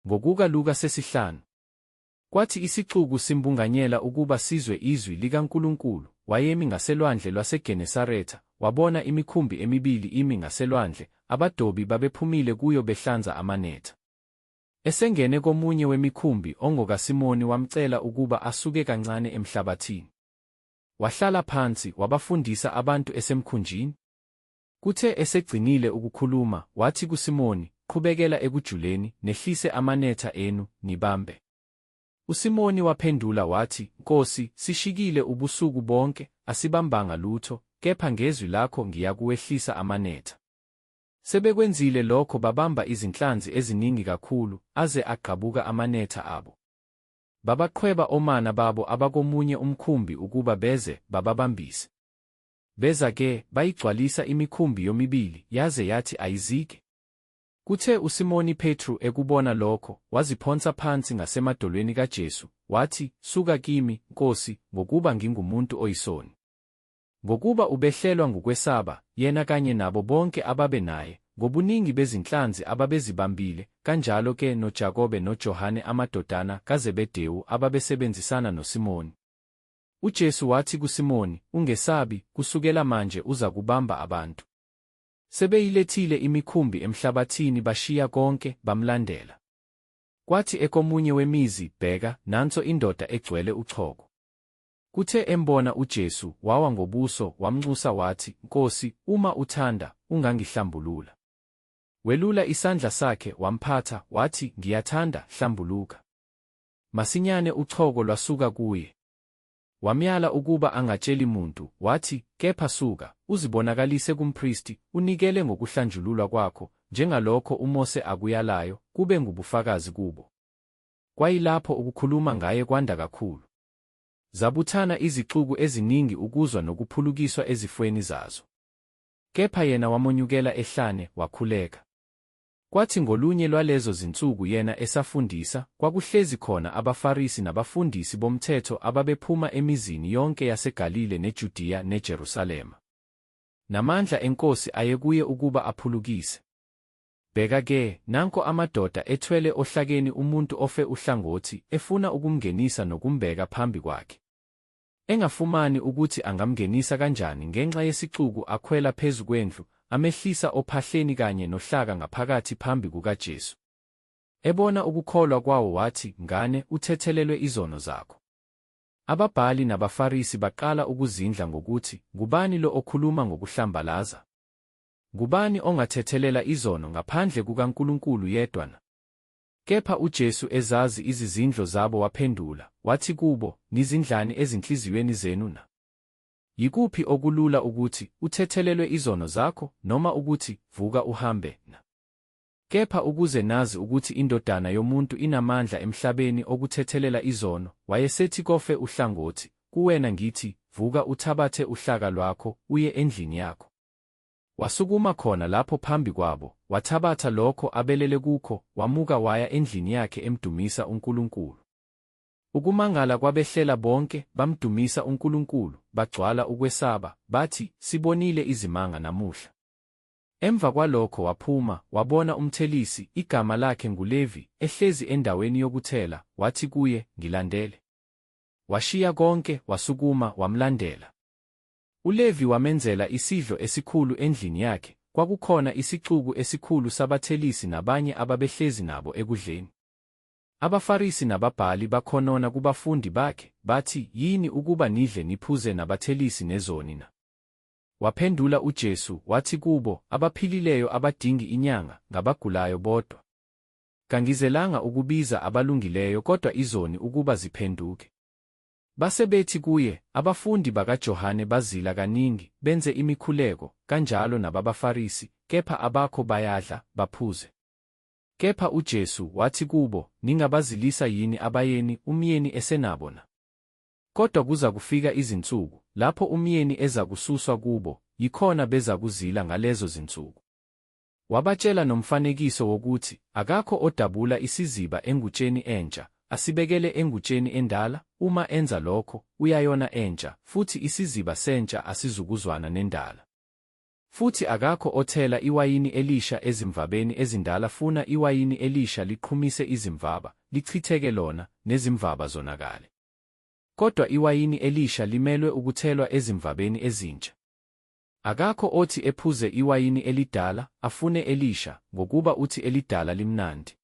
Ngokuka Luka sesihlanu. Kwathi isixuku simbunganyela ukuba sizwe izwi likaNkulunkulu, wayemi ngaselwandle lwaseGenesaretha, wabona imikhumbi emibili imi ngaselwandle, abadobi babephumile kuyo behlanza amanetha. Esengene komunye wemikhumbi ongokaSimoni wamcela ukuba asuke kancane emhlabathini. Wahlala phansi, wabafundisa abantu esemkhunjini. Kuthe esegcinile ukukhuluma, wathi kuSimoni, Qhubekela ekujuleni, nehlise amanetha enu, nibambe. USimoni waphendula wathi, Nkosi, sishikile ubusuku bonke, asibambanga lutho, kepha ngezwi lakho ngiyakuwehlisa amanetha. Sebekwenzile lokho babamba izinhlanzi eziningi kakhulu, aze agqabuka amanetha abo. Babaqhweba omana babo abakomunye umkhumbi ukuba beze, bababambise. Beza-ke, bayigcwalisa imikhumbi yomibili, yaze yathi ayizike. Kuthe uSimoni Petru ekubona lokho, waziphonsa phansi ngasemadolweni kaJesu, wathi, Suka kimi, Nkosi, ngokuba ngingumuntu oyisoni. Ngokuba ubehlelwa ngukwesaba, yena kanye nabo bonke ababe naye, ngobuningi bezinhlanzi ababezibambile, kanjalo-ke noJakobe noJohane amadodana kaZebedewu ababesebenzisana noSimoni. UJesu wathi kuSimoni, Ungesabi, kusukela manje uzakubamba abantu. Sebeyilethile imikhumbi emhlabathini bashiya konke, bamlandela. Kwathi ekomunye wemizi, bheka, nanso indoda egcwele uchoko. Kuthe embona uJesu, wawa ngobuso, wamnxusa wathi, Nkosi, uma uthanda, ungangihlambulula. Welula isandla sakhe, wamphatha, wathi, Ngiyathanda, hlambuluka. Masinyane uchoko lwasuka kuye. Wamyala ukuba angatsheli muntu, wathi, Kepha suka, uzibonakalise kumpristi, unikele ngokuhlanjululwa kwakho, njengalokho uMose akuyalayo, kube ngubufakazi kubo. Kwayilapho ukukhuluma ngaye kwanda kakhulu. Zabuthana izixuku eziningi ukuzwa nokuphulukiswa ezifweni zazo. Kepha yena wamonyukela ehlane, wakhuleka. Kwathi ngolunye lwalezo zinsuku yena esafundisa, kwakuhlezi khona abaFarisi nabafundisi bomthetho ababephuma emizini yonke yaseGalile neJudiya neJerusalema. Namandla eNkosi ayekuye ukuba aphulukise. Bheka-ke, nanko amadoda ethwele ohlakeni umuntu ofe uhlangothi, efuna ukumngenisa nokumbeka phambi kwakhe. Engafumani ukuthi angamngenisa kanjani ngenxa yesixuku akhwela phezu kwendlu, amehlisa ophahleni kanye nohlaka ngaphakathi phambi kukaJesu. Ebona ukukholwa kwawo wathi, Ngane, uthethelelwe izono zakho. Ababhali nabaFarisi baqala ukuzindla ngokuthi, Ngubani lo okhuluma ngokuhlambalaza? Ngubani ongathethelela izono ngaphandle kukaNkulunkulu yedwa na? Kepha uJesu ezazi izizindlo zabo waphendula, wathi kubo, Nizindlani ezinhliziyweni zenu na? Yikuphi okulula ukuthi, Uthethelelwe izono zakho, noma ukuthi, Vuka uhambe, na? Kepha ukuze nazi ukuthi iNdodana yomuntu inamandla emhlabeni okuthethelela izono, wayesethi kofe uhlangothi, Kuwena ngithi, Vuka uthabathe uhlaka lwakho, uye endlini yakho. Wasukuma khona lapho phambi kwabo, wathabatha lokho abelele kukho, wamuka waya endlini yakhe emdumisa uNkulunkulu. Ukumangala kwabehlela bonke, bamdumisa uNkulunkulu, bagcwala ukwesaba, bathi, Sibonile izimanga namuhla. Emva kwalokho waphuma, wabona umthelisi, igama lakhe nguLevi, ehlezi endaweni yokuthela, wathi kuye, Ngilandele. Washiya konke, wasukuma, wamlandela. ULevi wamenzela isidlo esikhulu endlini yakhe, kwakukhona isixuku esikhulu sabathelisi nabanye ababehlezi nabo ekudleni. AbaFarisi nababhali bakhonona kubafundi bakhe, bathi, Yini ukuba nidle niphuze nabathelisi nezoni na? Waphendula uJesu, wathi kubo, Abaphilileyo abadingi inyanga, ngabagulayo bodwa. Kangizelanga ukubiza abalungileyo kodwa izoni ukuba ziphenduke. Base bethi kuye, Abafundi bakaJohane bazila kaningi, benze imikhuleko, kanjalo nababaFarisi, kepha abakho bayadla, baphuze. Kepha uJesu wathi kubo, Ningabazilisa yini abayeni, umyeni esenabo na? Kodwa kuzakufika izinsuku, lapho umyeni ezakususwa kubo, yikhona bezakuzila ngalezo zinsuku. Wabatshela nomfanekiso wokuthi, Akakho odabula isiziba engutsheni entsha, asibekele engutsheni endala, uma enza lokho, uyayona entsha, futhi isiziba sentsha asizukuzwana nendala. Futhi akakho othela iwayini elisha ezimvabeni ezindala funa iwayini elisha liqhumise izimvaba, lichitheke lona, nezimvaba zonakale. Kodwa iwayini elisha limelwe ukuthelwa ezimvabeni ezintsha. Akakho othi ephuze iwayini elidala, afune elisha, ngokuba uthi elidala limnandi.